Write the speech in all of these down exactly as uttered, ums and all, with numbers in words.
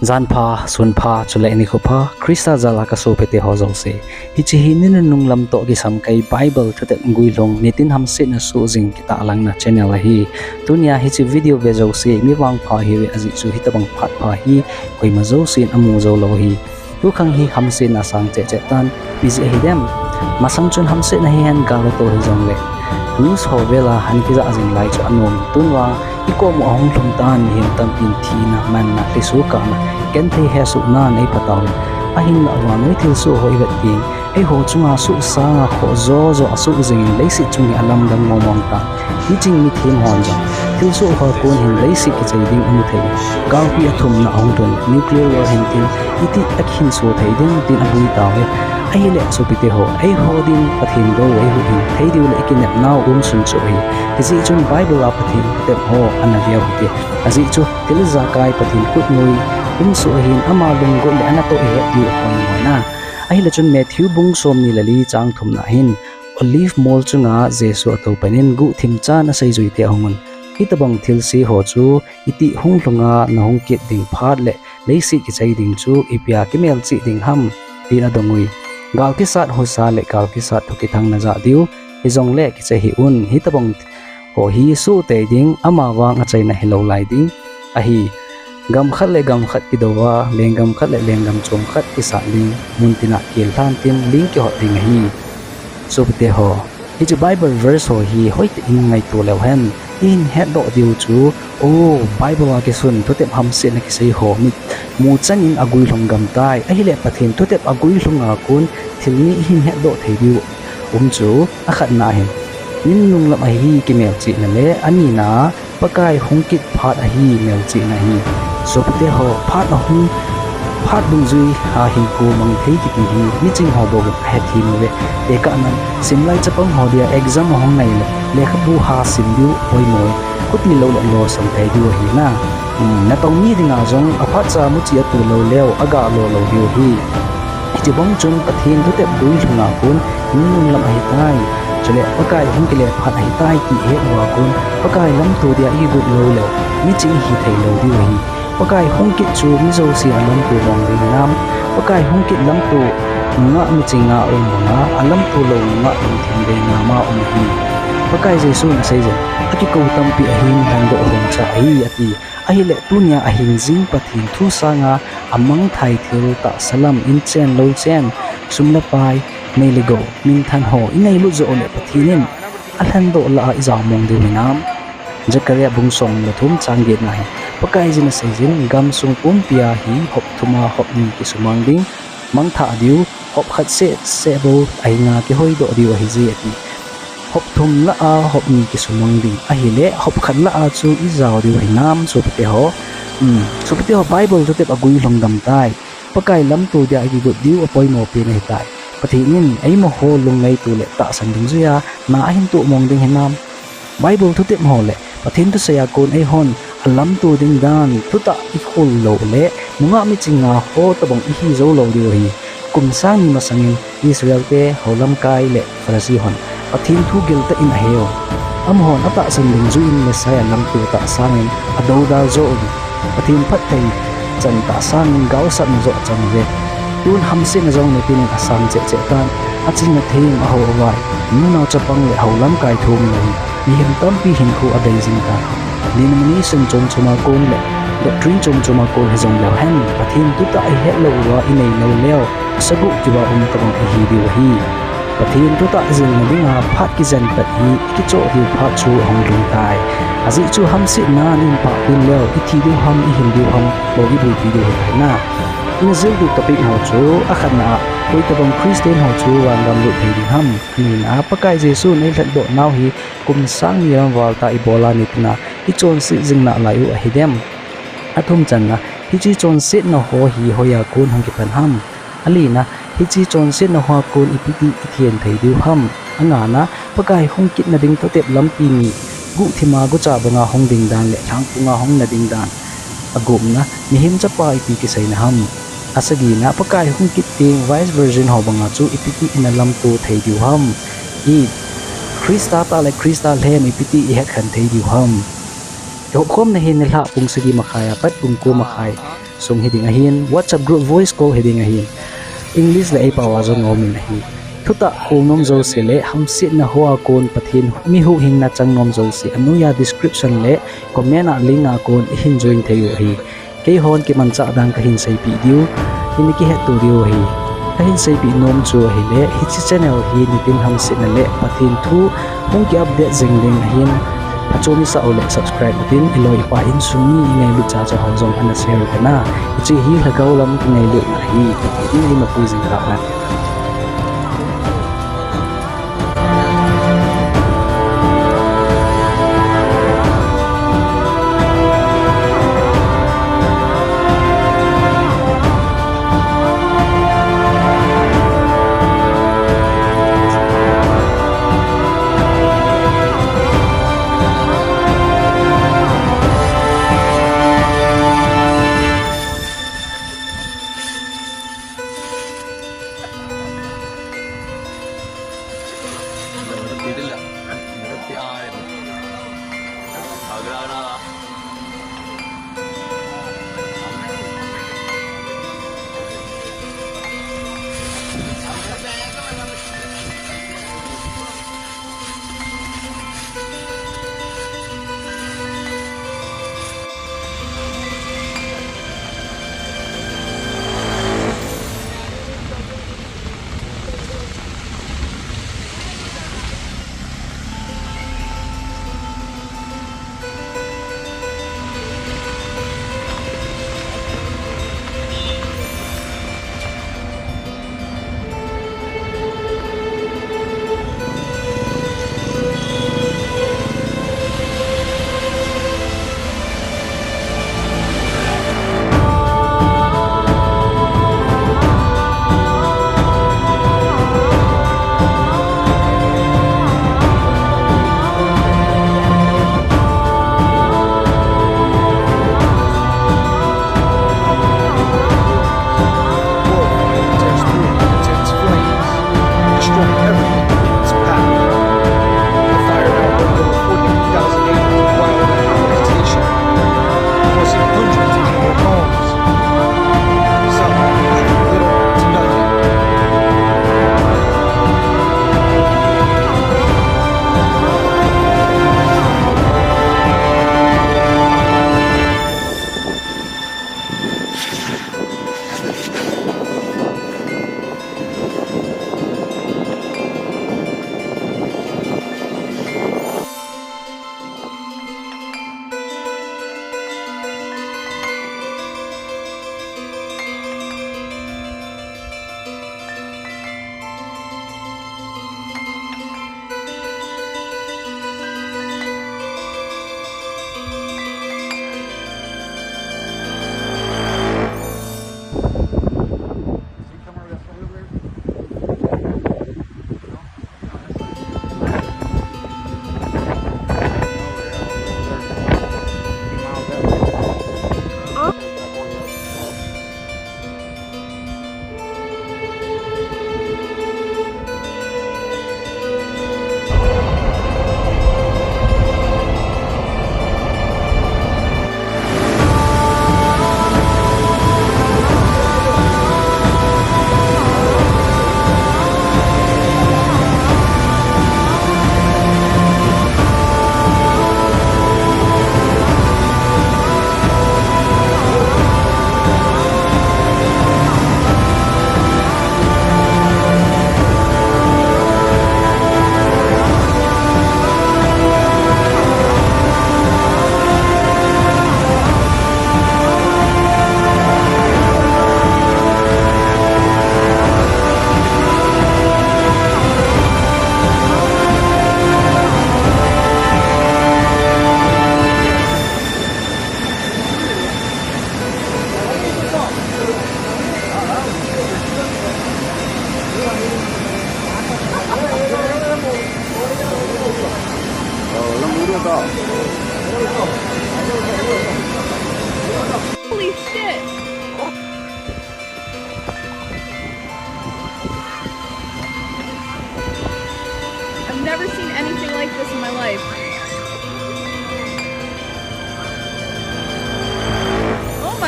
Janpha, sunpha, chule nikho pha, Christa jal a kasopite ho jouse. Hiche hi ninunung lam toh kisamkai Bible thutep guilhung nitin hamsetna soh jing kitahlangna channel ahi. Tunia hiche video ve jouse mi vangpha hiuve, ajeh chu hitobang phat pha hi koima jousen amu joulou ahi. Tukhang hi hamsetna asang cheh cheh tan, ipi jeh ahidem? Masang chun hamsetna hihen gal atoh hijongle, news ho vel a ana kijah jing lai chu anom in, tun vang ikom u ahung lhung tan, mihem tampin thina, manna, lhiso kahna, genthei hesohnan eipha tauvin, ahinlah vannoi thilsoh ho ivet teng, eiho chunga soh sanga khoh jo jo asoh jingin leiset chung hi alamdang mong mong tan. Miching mithem hon jong thilsoh hoa kon hin leiset kichai ding amu thei. Galpi athumna ahung lhun, nuclear war hintin, iti akhinso thei ding tin abui tauve. Ahile sopite ho, eiho din Pathen gou eihuhhing thei diu le ikinepnau umsun chu ahi. Hijeh chun Bible a Pathen thutep ho ana veu hite. Ajeh chu thil ijakai Pathen khutnoi umsoh ahin, ama lunggot le anatoh ihet diu apoimo ahi. Ahile chun Matthew bung somni le li chang thumna hin, Olive mol chunga Jesu atou panin guhthim chan aseijuite ahungun, hitobang thilse ho chu itih hung lhunga nahung kit ding phat le leiset kichai ding chu ipia kimelchih ding ham, tin adongui. Gal kisat husa le gal kisat thu kithang najah diu, hijongle kicha hih un, hitobang ho hi soh tei ding, amavang achaina hilou lai ding ahi. Gam khat le gam khat kidouva, lenggam khat le lenggam chom khat kisat ding, muntina kel lhan tin ling kihot ding ahi. Sopite ho, hiche Bible verse ho hi hoitah in ngaito leu hen, ihin hetdoh diu chu, o, Bible a kisun thutep hamsetna kisei ho mi muchan in aguilhung gamtai, ahile Pathen thutep aguilhunga kon thil ni ihin hetdoh thei diu um chu, akhatna ahin, ninunung lam ahi kimelchihna le, anina, Pakai hung kit phat ahi melchihna ahi. Sopite ho, phat ahung, phat dungjui a hinkho mang thei kiti hi miching ho bouvin ahethem uve. Tekahnan, simlai chapang ho dia exam ahung nai le, lekhabu ha sim diu apoimo e. Khuti lou le losam thei diu ahi na. Hmm, natong mi dinga jong aphatcha muchi atoh lou leu, aga lo lou diu ahi. Hiche bang chun Pathen thutep guilhunga kon ninunung lam ahitai. Chule Pakai hung kile phat ahitai ti het uva kon Pakai lamto dia ikigot lou leu, miching ihi thei lou diu ahi. Pakai hung kit chu mi jouse alamto mong ding hinam? Pakai hung kit lamto nungah michinga um banga, alamto lou nungah lungthim venga ma um ahi. Pakai Jesun asei jin, akikou tampi ahin lhandoh lhon cha ahi, ati. Ahile tunia ahing jing Pathen thu sanga amangthai thil tahsa lam in chen lou chen, sum le pai, nei le gou, minthan ho inei lut joh uleh Pathen in alhandoh lah a ijao mong diu hinam? Zechariah bung som le thum chang getna hin Pakaiyin aseijin, gamsung pumpia hi hop thuma hop ni kisumang ding, mangthah diu, hop khat seh seh bou ahinga kihoidoh diu ahije ati. Hop thum lah a hop ni kisumang ding ahile, hop khat lah a chu ijao diu hinam, sopite ho? Um, sopite ho, Bible thutep agui lhung gamtai. Pakai lamto dia ikigot diu apoimo pen ahitai. Pathen in eimaho lungngaito le tahsan dungjuia na ahin toh mong ding hinam? Bible thutep ho le Pathen thusei a kon eihon alamto ding dan thutah ikhol lou uleh, nungah michinga ho tobang ihi jou lou diu ahi. Kum sang ni masangin Israelte, houlamkai le Pharisee hon Pathen thu giltah in aheu. Amahon atahsan dungjuiyin Messiah lamto tah sangin adoudal joh uvin, Pathen phatthei chan tah sangin gaosapna joh achang uve. Tun hamsetna jong nitin in asang cheh cheh tan, aching athem, ahao avai, nunao chapang le houlamkai thum louvin mihem tampi hinkho adei jing tan. Denomination chom choma kon le doctrine chom choma kon hijongleu hen, Pathen thutah ihet lou uva inei lou leu, saguh kiva um tobang ihi diu ahi. Pathen thutah jilna dinga phat kijen pat hi ikichoh diu phat chu ahung lhung tai. Ajeh chu hamsetnan ihin pah pin leu, ithi diu ham, ihil diu ham bou iboipi diu ahitai na. Ina jil diu topic ho chu, akhatna a, koi tobang Christian ho chu vangam lut thei ding ham? Anina a, Pakai Jesun eilhatdoh nau hi kum sang ni lam val tah ibola nitin a ichonset jing nalai u ahidem? Athum channa, hiche chonsetna ho hi hoiya kon hung kipan ham? Alina, hiche chonsetna hoa kon ipiti ithen thei diu ham? Angana, Pakai hung kitna ding thutep lampi ni guhthima gucha banga hung ding dan le lhangphunga hung na ding dan. Agupna, mihem chapa ipi kiseina ham? Asagina, Pakai hung kit teng vice virgin ho banga chu ipiti ina lamto thei diu ham? Eve, Christa tah le Christa lhem ipiti ihetkhen thei diu ham? Ihopkhomna hi nilhah pung sagi makhai a pat pung ko makhai sung hiding ahin, WhatsApp group voice call hiding ahin. English le eipao a jong aumin ahi. Thutah hol nom jouse le hamsetna hoa kon Pathen mi huhhingna chang nom jouse anoiya description le comment a link a kon ihin join thei u ahi. Keihon kimanchah dan kahin seipeh diu, hin kihetto diu ahi. Kahin seipeh nom chu ahile, hiche channel hi nitin hamsetna le Pathen thu hung ki update jing ding ahin, phachom isah u le subscribe utin, iloi ipa insung mi ingailut chacha ho jong ana share u hina. Hiche hi lhagao lam kingailutna ahi, Pathen in eimapui jing tahen.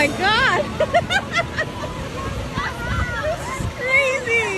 My God! This is crazy!